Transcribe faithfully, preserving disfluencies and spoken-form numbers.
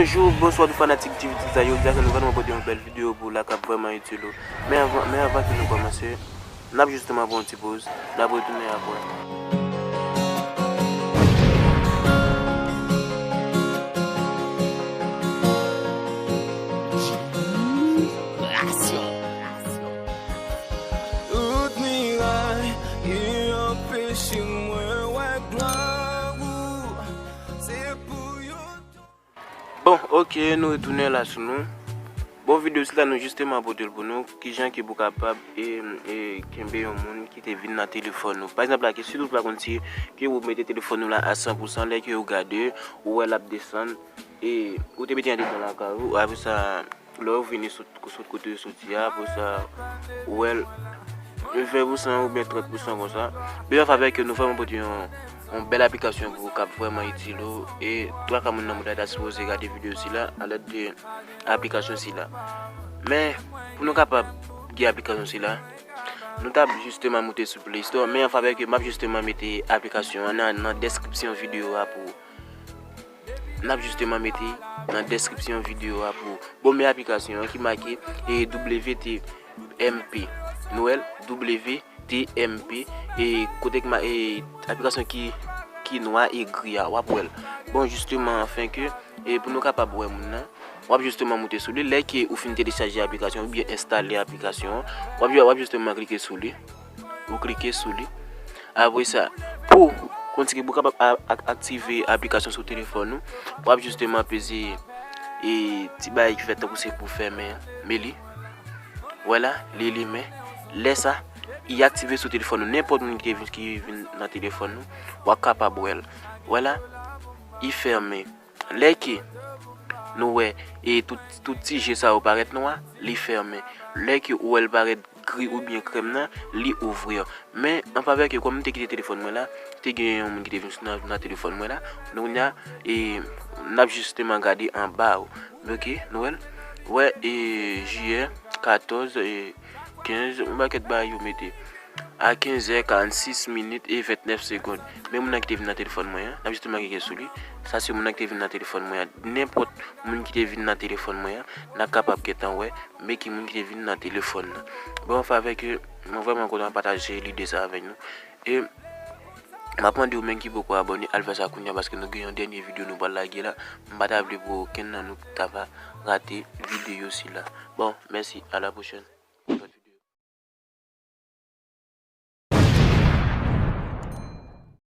Bonjou, bonswa tout fanatik T V Tizay yo. Jodi a nou vrèman pote yon bèl videyo pou w la k ap vrèman itil ou. Men anvan, men anvan ke nou kòmanse, n ap jisteman pran yon ti poz, n ap retounen apre. Tout miray ki anpeche mwen wè glwa ou, se pou yo. Bon, oke, nou retounen la sou nou. Bon, videyo sila nou jisteman pote l pou nou. Kijan ke pou kapab e, e kenbe yon moun ki te vin nan telefòn ou. Pa egzanp la, ke si nou pa konn si ke ou mete telefòn ou la a san pou san, lè ke ou gade, ou wè l ap desann, e ou te mete andedan lakay ou, apre sa, lè ou vini sot, sot kote ou soti a, apre sa, ou wè l ven pou san oubyen trant pou san konsa. Byen an favè ke nou vrèman pote yon, yon bèl aplikasyon pou ou k ap vrèman itil ou. E twa ka moun nan mond la ta sipoze gade videyo sila alèd de aplikasyon sila. Men, pou nou kapab gen aplikasyon sila, nou t ap jisteman moute sou Play Store, men an favè ke m ap jisteman mete aplikasyon an nan, nan deskripsyon videyo a pou ou. N ap jisteman mete nan deskripsyon videyo a pou ou. Bon, men aplikasyon an ki make e W T M P. Nou wè l, W T M P. E kote ki ma-, e aplikasyon ki, ki nwa e gri a, w ap wè l. Bon, jisteman, anfen ke, e pou nou kapab wè moun nan, w ap jisteman moute sou li. Lè ke ou fin telechaje aplikasyon oubyen enstale aplikasyon an, w ap, w ap jisteman klike sou li. Ou klike sou li. Apre sa, pou kontinye, pou kapab a-, a-, aktive aplikasyon sou telefòn ou, w ap jisteman peze e ti bagay ki fèt tankou se pou fèmen an. Men li, wè la, li limen. Lè sa, li aktive sou telefòn ou. Nenpòt moun ki te vin, ki vin nan telefòn ou, w ap kapab wè l. Wè la, li fèmen. Lè ke nou wè e tout, tout ti je sa yo parèt nwa, li fèmen. Lè ke ou wè l parèt gri oubyen krèm nan, li ouvri. Men an favè ke kòm m te kite telefòn mwen la, te gen yon moun ki te vin nan, nan telefòn mwen la. Donk kounye a, e n ap jisteman gade anba ou. Oke, nou wè l? Wè, e jiyè katòz, e kenz, yon pakèt bagay yo mete. A kenz è karannsis minit e vennèf segonn. Men moun nan ki te vin nan telefòn mwen an, n ap jisteman klike sou li. Sa se moun nan ki te vin nan telefòn mwen an. Nenpòt moun ki te vin nan telefòn mwen an, n ap kapab gentan wè men ki moun ki te vin nan telefòn nan. Bon, an favè ke mwen vrèman kontan pataje lide sa avèk nou. E m ap mande w menm ki poko abòne, al fè sa kounye a paske nou gen yon dènye videyo nou pral lage la. M pa ta vle pou okenn nan nou ta va rate videyo sila. Bon, mèsi, a la pwochèn.